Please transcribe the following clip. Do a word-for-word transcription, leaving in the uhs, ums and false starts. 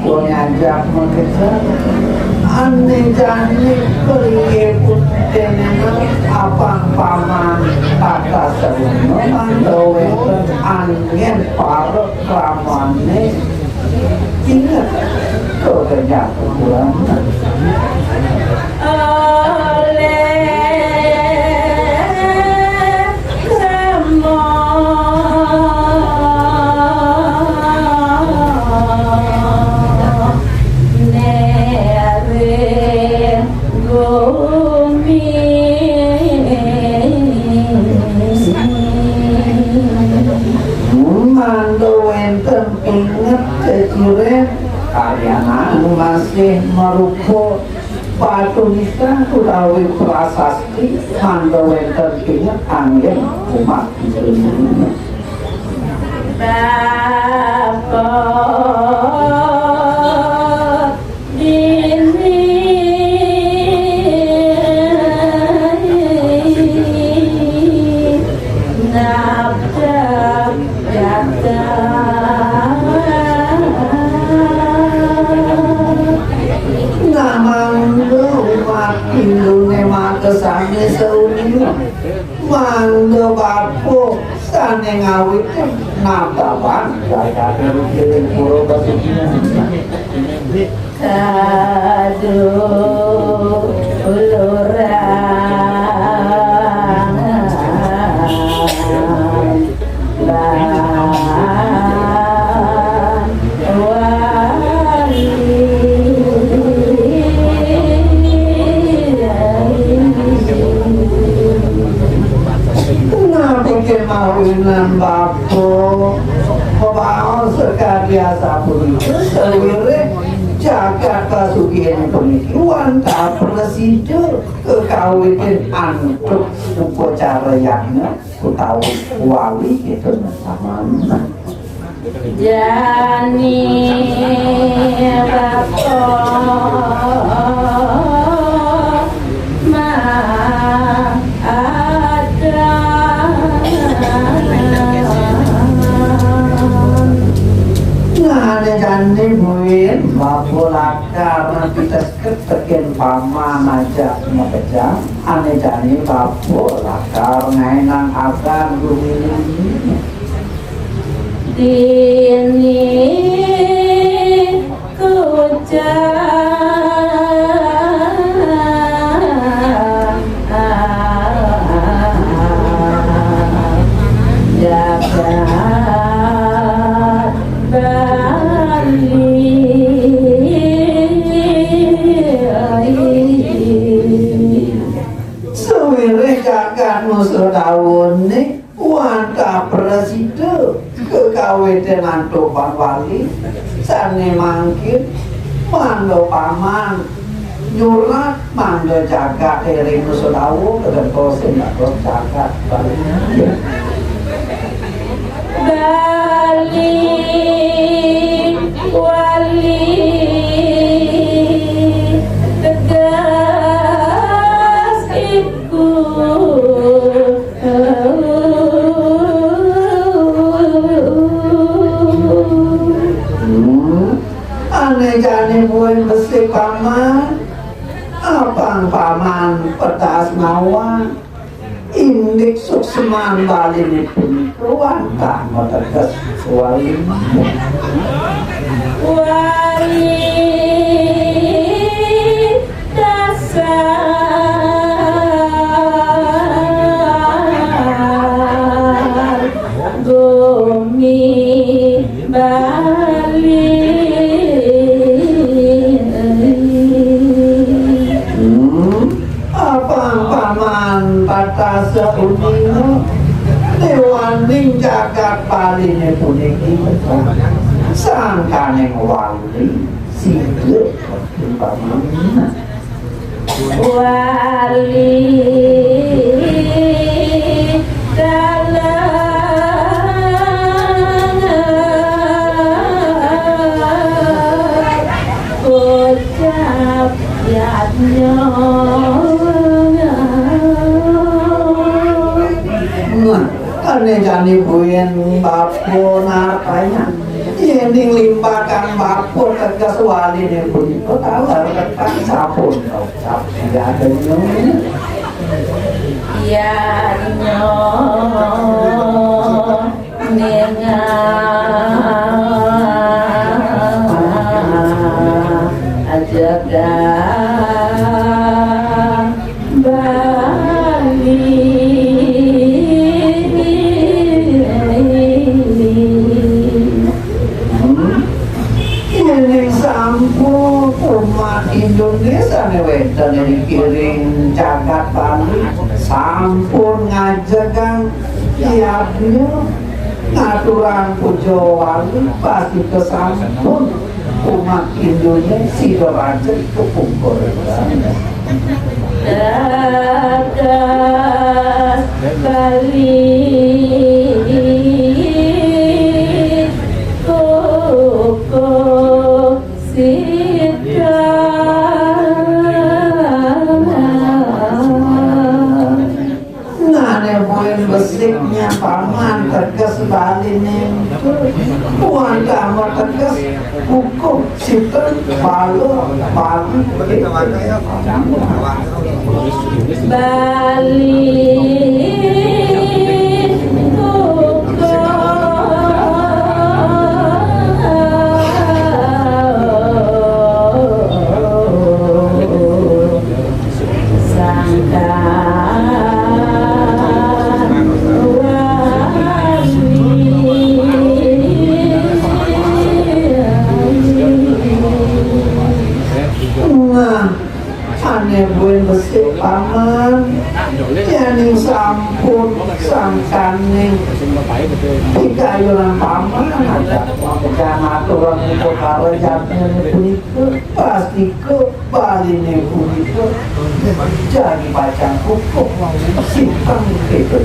Boyajak makejang, ané jani peliputenena apang paman tata seruna mangda wénten anggén para kramané inget ka kejatuhan. Oleh Rama nering gumi. Mangda wénten inget ceciren kaliyan anu masih marupa patulisan utawi prasasti, mangda wénten inget anggén umat Hindu. Bapa dini nabdab jatah. Namangda umat Hinduné makasami saunina, mangda bapa sané ngawitin nabdaban jagaté ring pura Basuki. Kaduluran bang wali. Napi ké mawinan bapa mabaos sakadi asapunika, sawiréh jagat pasugihané puniki wantah prasida kakawitin antuk upacara yadnya utawi wali gitu, nah, sama. Jani bapa ma ada. Nah, ané jani buin bapa lakar napi tekén paman ajak makejang, ané jani bapa lakar ngaénang adan gumi-gumi. Dini kucang jagat Bali. Sawiréh jagat Nusa Dawa né wantah prasida kakawitin antuk bang wali, sané mangkin mangda paman nyurat mangda jagat ring Nusa Dawa kagentosin dados jagat Bali. Bali wali tegas iku. Hmm. Ané jani buin besik paman, apang paman petas nawang, indik suksman Baliné punika wantah mateges wali. Wali dasar gumi Bali. Hmm, apang paman patasa unina, déwaning jagat Baliné puniki sangkaning wali sida paman. Wali dalang kocap yadnya. Nah, ané jani buin bapa nartayang. Yéning limbakan bapa teges waliné punika, tau harus tekan sampun. Sampun tidak ada nyonya. Iya, nyonya. Ninggal aja Bali. Hmm? Yéning sampun umat Indonesia né wénten ing kiring jagat Bali sampun ngajegang yadnya ngaturang puja wali, pasti kesampun umat Indonesia sida raja kepungkur. Dadas Bali kukuh sida. Nah, né buin besiknya paman teges Bali ning. Buan kamu teges kukuh sida, balu, balu. Bali kukuh. Sangkan wali. Nah, ané buin besik paman, yéning sampun sangkaning pikayunan paman, ada jangan aturan upakara jatine punika, pastika Baliné punika jagi pacang kukuh siteng kéto.